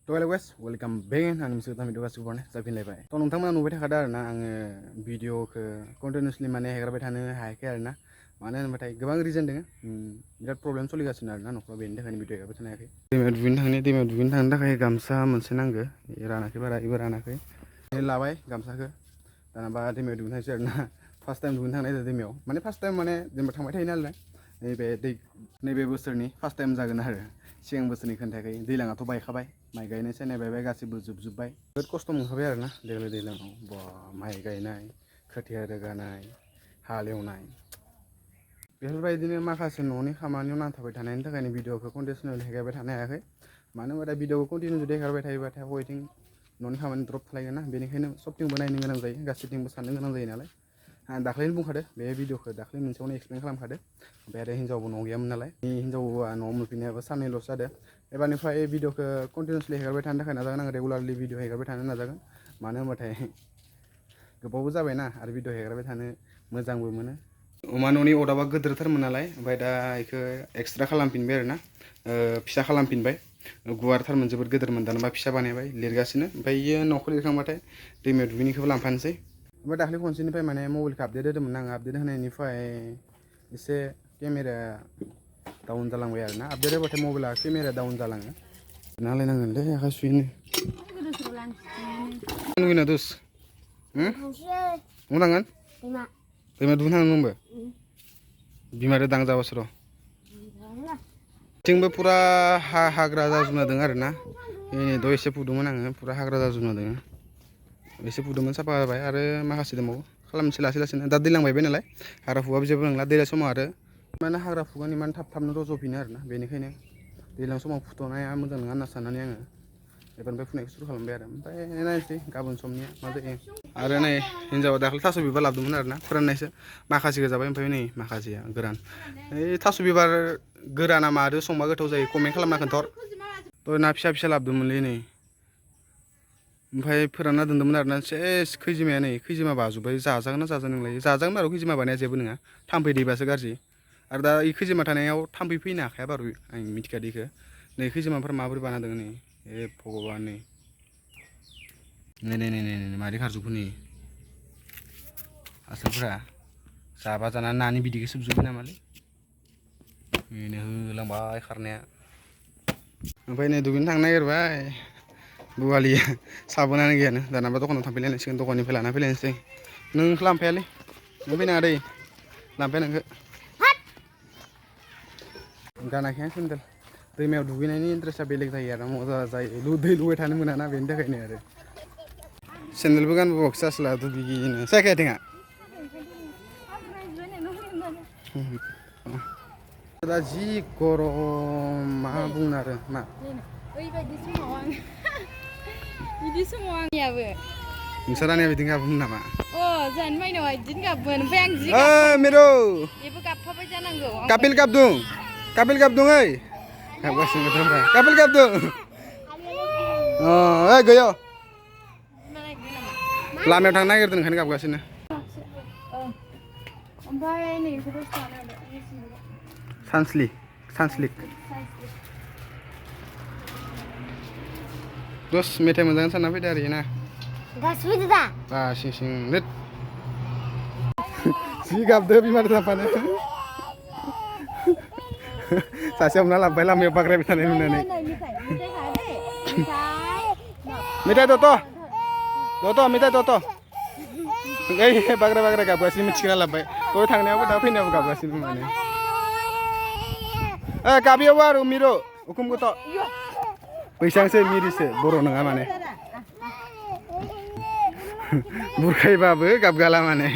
Hello guys, welcome back आं मोनसे गोदान भिडिअ गासिबो बरनाय जाफिनलायबाय थ' नोंथांमोना नुबाय थाखादों आरोना आङो भिडिअखौ कन्टिनिउसलि माने हेगारबाय थानो हायाखै आरोना मानो होनबाथाय गोबां रिजन दङ बिराद प्रब्लेम सोलिगासिनो आरोना न'खराव बेनि थाखायनो भिडिअ हेगारबाय थानो हायाखै दैमायाव दुगैनो थांनो थाखाय गामसा मोनसे नांगौ रानाखै बारा इबो रानाखै लाबाय गामसाखौ दानाबा दैमायाव दुगैनो थांसै आरोना फार्स्ट टाइम दुगैनो थांनाय जादों दैमायाव माने फार्स्ट टाइम माने जेनेबा थांबाय थायो नालाय नैबे बोसोरनि फार्स्ट टाइम जागोन आरो सिगां बोसोरनि खोन्थायाखै दैलाङाथ' बायखाबाय माइ गायनाय सायनाय बायबाय गासिबो जोबजोब्बाय जोबोद खस्थ' मोनखाबाय आरोना देग्लाय दैलाङाव बा माइ गायनाय खोथिया रोगानाय हालेवनाय बेफोरबायदिनो माखासे न'नि खामानियाव नांथाबबाय थानायनि थाखायनो भिडिअखौ कन्टिनिउसलि हेगारबाय थानो हायाखै मानो होनबा भिडिअखौ कन्टिनिउ जुदि हेगारबाय थायोबाथाय बयथिं न'नि खामानि द्रप थालायगोन ना बेनिखायनो सबथिंबो नायनो गोनां जायो गासैथिंबो साननो गोनां जायो नालाय आं दाख्लैनो बुंखादो बे भिडिअखौ दाख्लै मोनसेयावनो एक्सप्लेन खालामखादो ओमफ्राय आरो हिन्जावबो न'आव गैयामोन नालाय हिन्जावआ न'आव मोनफैनायाबो साननैल'सो जादों एबारनिफ्राय भिडिअखौ कन्टिनिउसलि हेगारबाय थानो थाखाय नाजागोन आं रेगुलारलि भिडिअ हेगारबाय थानो नाजागोन मानो होनबाथाय गोबावबो जाबायना आरो भिडिअ हेगारबाय थानो मोजांबो मोनो अमा न'नि अदाबा गोदोरथारमोन नालाय ओमफ्राय दा बेखौ एक्सट्रा खालामफिनबाय आरोना फिसा खालामफिनबाय गुवारथारमोन जोबोद गोदोरमोन दानबा फिसा बानायबाय लिरगासिनो ओमफ्राय इयो न'खौ लिरखांबाथाय दैमायाव दुगैनायखौबो लांफानोसै ओमफ्राय दाख्लै खनसेनिफ्राय माने मबाइलखौ आपडेट होदोंमोन आं आपडेट होनायनिफ्राय एसे केमेराया डाउन जालांबाय आरोना आपडेट होबाथाय मबाइला केमेराया डाउन जालाङो नालायनांगोनलै आखाइ सुयैनो नुगैना दुस थांगोन दैमा दुगैनो थांगोन नोंबो बिमाजों दांजाबासो र' थिंबो फुरा हाग्रा जाजोबना दङ आरोना द' एसे फुदोंमोन आङो फुरा हाग्रा जाजोबना दङ एसे फुदोंमोन साफा जाबाय आरो माखासे दंबावो खालामनोसै लासै लासैनो दा दैलां बायबाय नालाय हाग्रा फुगाबो जेबो नंला दैज्लां समाव आरो माने हाग्रा फुगान इमान थाबनो रज'फिनो आरोना बेनिखायनो दैज्लां समाव फुथ'नाया मोजां नङा होनना साननानै आङो एबारनिफ्राय फुनायखौ सुरु खालामबाय आरो ओमफ्राय नायनोसै गाबोन समनिया मा जायो आरो नै हिन्जावा दाखालि थास' बिबार लाबोदोंमोन आरोना फोराननायसो माखासेखौ जाबाय ओमफ्राय नै माखासेया गोरान ओइ थास' बिबार गोराना मादो संबा गोथाव जायो कमेन्ट खालामना खोन्थर थ' ना फिसा फिसा लाबोदोंमोनलै नै ओमफ्राय फोरानना दोन्दोंमोन आरोना सेस खैजिमाया नै खैजिमा बाजोब्बाय जाजागोन ना जाजानो नंलायो जाजागोन आरो खैजिमा बानाया जेबो नङा थाम्फै दैबासो गाज्रि आरो दा इ खैजिमा थानायाव थाम्फै फैनो हाखाया बारु आं मिथिखादो इखौ नै खैजिमाफोरा माबोरै बाना दङ नै ए भगबान नै मारै खारजोबखो नै आसोलफोरा जाबा जानानै नानि बिदैखौ सोबजोबो नामालै बेनो होलांबाय खारनाया ओमफ्राय नै दुगैनो थांनो नागिरबाय बुवालिया साबोनानो गैयानो दानाबा दखानाव थांफैलायनांसिगोन दखाननिफ्राय लाना फैलायनोसै नोंखौ लांफायालै नों फैनाङा दै लांफाया नोंखौ गानाखै आं सेन्देल दैमायाव दुगैनायनि इन्ट्रेस्टआ बेलेग जायो आरो मजा जायो दै लुबाय थानो मोना ना बेनि थाखायनो आरो सेन्देलबो गानबोबावोसो जासोला दुगैनो सायाखै आथिङा दा जि गरम मा बुंनो आरो मा ओरैबायदि समाव आं बिदि समाव आंनियाबो नोंसा रानिया बिदिनो गाबोमोन नामा जानो माइनाव बिदिनो गाबोमोन ओमफ्राय आं जि मिरौ बेबो गाबफाबाय जानांगौ कापिल गाबदों ओइ गाबगासिनो दं कापिल गाबदों ओइ गैया लामायाव थांनो नागिरदों ओंखायनो गाबगासिनो ओमफ्राय नै सानस्लिक दस मेथाइ मोजां सानना फैदो आरो ना गासैबो दा सिं लेट जि गाबदो बिमाजों थांफानो सासे हमना लाबोबाय लामायाव बाग्रायबाय थानाय नुनानै मेथाइ दत' मेथाइ दत' ओइ बाग्राय गाबगासिनो मिथिगोना लाबोबाय दहाय थांनायावबो दा फैनायावबो गाबगासिनो माने गाबियावबो आरो मिरु उखुम गथ' बैसांसो मिरिसो बर' नङा माने बुरखायबाबो गाबगाला माने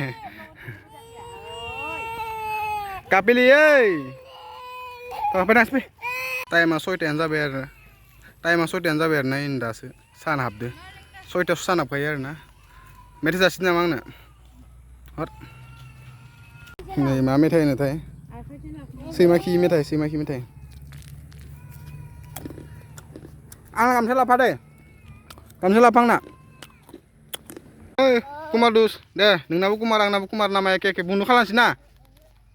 कापिलि ओइ फै टाइमा 6टायानो जाबाय आरो ना दासो सान हाबदो 6टायावसो सान हाबखायो आरो ना मेथाइ जासिगोन नामा आंनो हर नै मा मेथाइ होनोथाय सैमा खि मेथाइ आंना गामसा लाफा दे गामसा लाफा आंना कुमार दुस दे नोंनाबो कुमार आंनाबो कुमार नामा एखे बुंनो खालामसै ना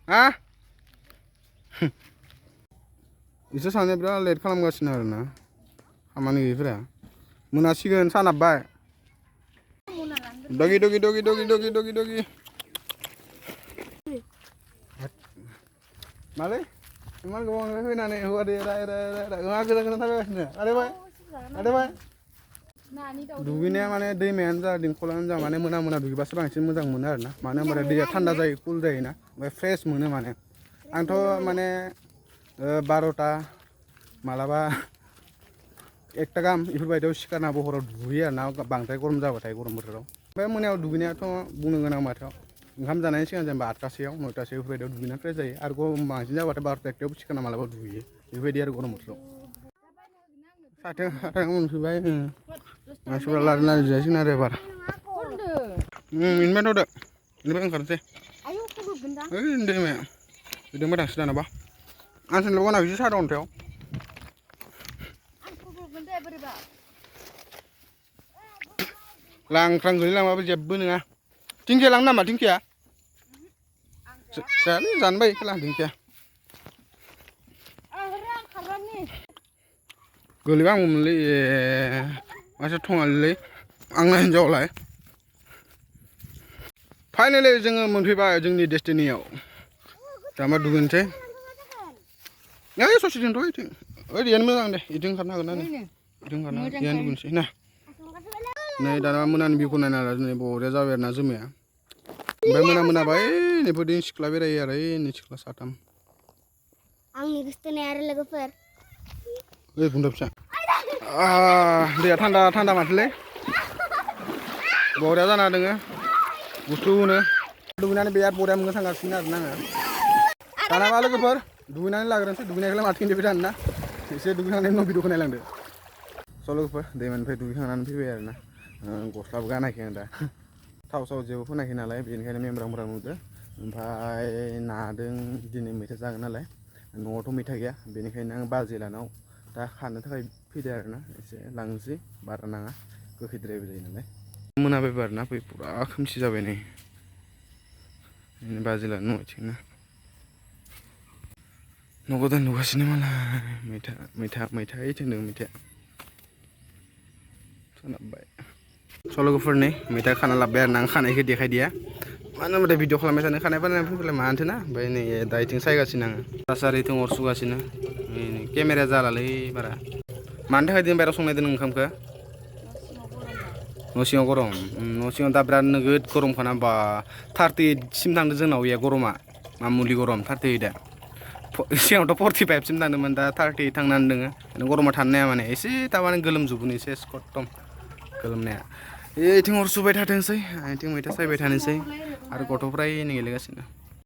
हा बिसोर सानैया बिराद लेट खालामगासिनो आरोना खामानि गैयैफोरा मोनासिगोन सानाबबाय डगि डगि डगि डगि डगि डगि डगि मालै इमान गोबां फैनानै हौवा दे राय गोजान गोजान थाबायगासिनो आदैबाय दुगैनाया माने दैमायानो जा दिंखलानो जा माने मोना मोना दुगैबासो बांसिन मोजां मोनो आरोना मानो होनबा दैया थान्दा जायो कुल जायोना ओमफ्राय फ्रेस मोनो माने आंथ' माने 12टा मालाबा 1टा गाहाम बेफोरबायदियाव सिखारना हराव दुगैयो आरोना बांद्राय गरम जाबाथाय गरम बोथोराव ओमफ्राय मोनायाव दुगैनायाथ' बुंनो गोनां माथो ओंखाम जानायनि सिगां जेनेबा 8टासोआव 9टासोआव बेफोरबायदियाव दुगैना फ्रेस जायो आरो गरम बांसिन जाबाथाय 12टा 1टायावबो सिखारना मालाबा दुगैयो बेफोरबायदि आरो गरम बोथोराव साथायाव मोनफैबाय मानसिफोरा लारि लारि जासिगोन आरो एबार इनिफ्राय थ'दो इनिफ्राय ओंखारनोसै ओइ दैमाया बिदिनो थांसै दानाबा आं सानदों बनाखैसो साहा अन्थायाव लांख्रां गोलैलांबाबो जेबो नङा दिंखिया लांनो नामा दिंखिया जायालै जानो बायो खेला दिंखिया गोलैबा आंबो मोनलै मासे थङालिलै आंना हिन्जावलाय फाइनेलि जोङो मोनफैबाय जोंनि डेस्टिनियाव दामा दुगैनोसै ससे दोनथ' इथिं ओरैयानो मोजां दे इथिं ओंखारनो हागोन ना इथिं ओंखारनो इयानो दुगैनोसै ना नै दाना मोनानि भिउखौ नायना ला दिनै बरिया जाबाय आरोना जोमैया ओमफ्राय मोनाबा ओइनिफोरदि सिख्ला बेरायो आरो ओइनि सिख्ला साथाम आंनि गोसथोनाय आरो लोगोफोर ओइ बुन्दा फिसा दैया थान्दा थान्दा माथोलै बरिया जाना दोङो गुसुनो दुगैनानै बिराद बरिया मोननो थांगासिनो आरोना आङो दानाबा लोगोफोर दुगैनानै लाग्रोनोसै दुगैनायखौलाय माथो खिन्थाबाय थानो ना एसे दुगैखांनायनि उनाव भिडिअखौ नायलांदो स' लोगोफोर दैमानिफ्राय दुगैखांनानै फैबाय आरोना गस्लाबो गानाखै आं दा थाव साव जेबो फोनाखै नालाय बेनिखायनो मेमब्रां नुदो ओमफ्राय नादों दिनै मैथा जागोन नालाय न'आवथ' मैथा गैया बेनिखायनो आं बाजै लानाव दा खानो थाखाय फैदो आरोना एसे लांनोसै बारा नाङा गोखैद्रायबो जायो नालाय मोनाबायबो आरोना फै पुरा खोमसि जाबाय नै बाजै लानो न'थिंना न' गोदान लुगासिनो मालाय मैथा ओइथिं दं मैथाया सोनाबबाय स' लोगोफोरनि मैथा खाना लाबोबाय आरोना आं खानायखौ देखायदिया मानो होनबाथाय भिडिअ खालामबाय थानो खानाय बानायनानै फैबाय मानोथोना ओमफ्राय नै दा इथिं सायगासिनो आङो थासारिथिं अर सुगासिनो केमेराया जालालै बारा मानि थाखाय दिन बायह्रायाव संनाय दोन ओंखामखौ न' सिङाव गरम न' सिङाव दा बिराद नोगोद गरमखाना बा 38सिम थांदों जोंनाव इया गरमा मामुलि गरम 38आ सिगाङावथ' 45सिम थांदोंमोन दा 38 थांनानै दोङो गरमा थानो हाया माने एसे थाबानो गोलोमजोबोनो एसे खत्तम गोलोमनाया इथिं अर सुबाय थाथोंसै आथिं मैथा सायबाय थानोसै आरो गथ'फ्रा गेलेगासिनो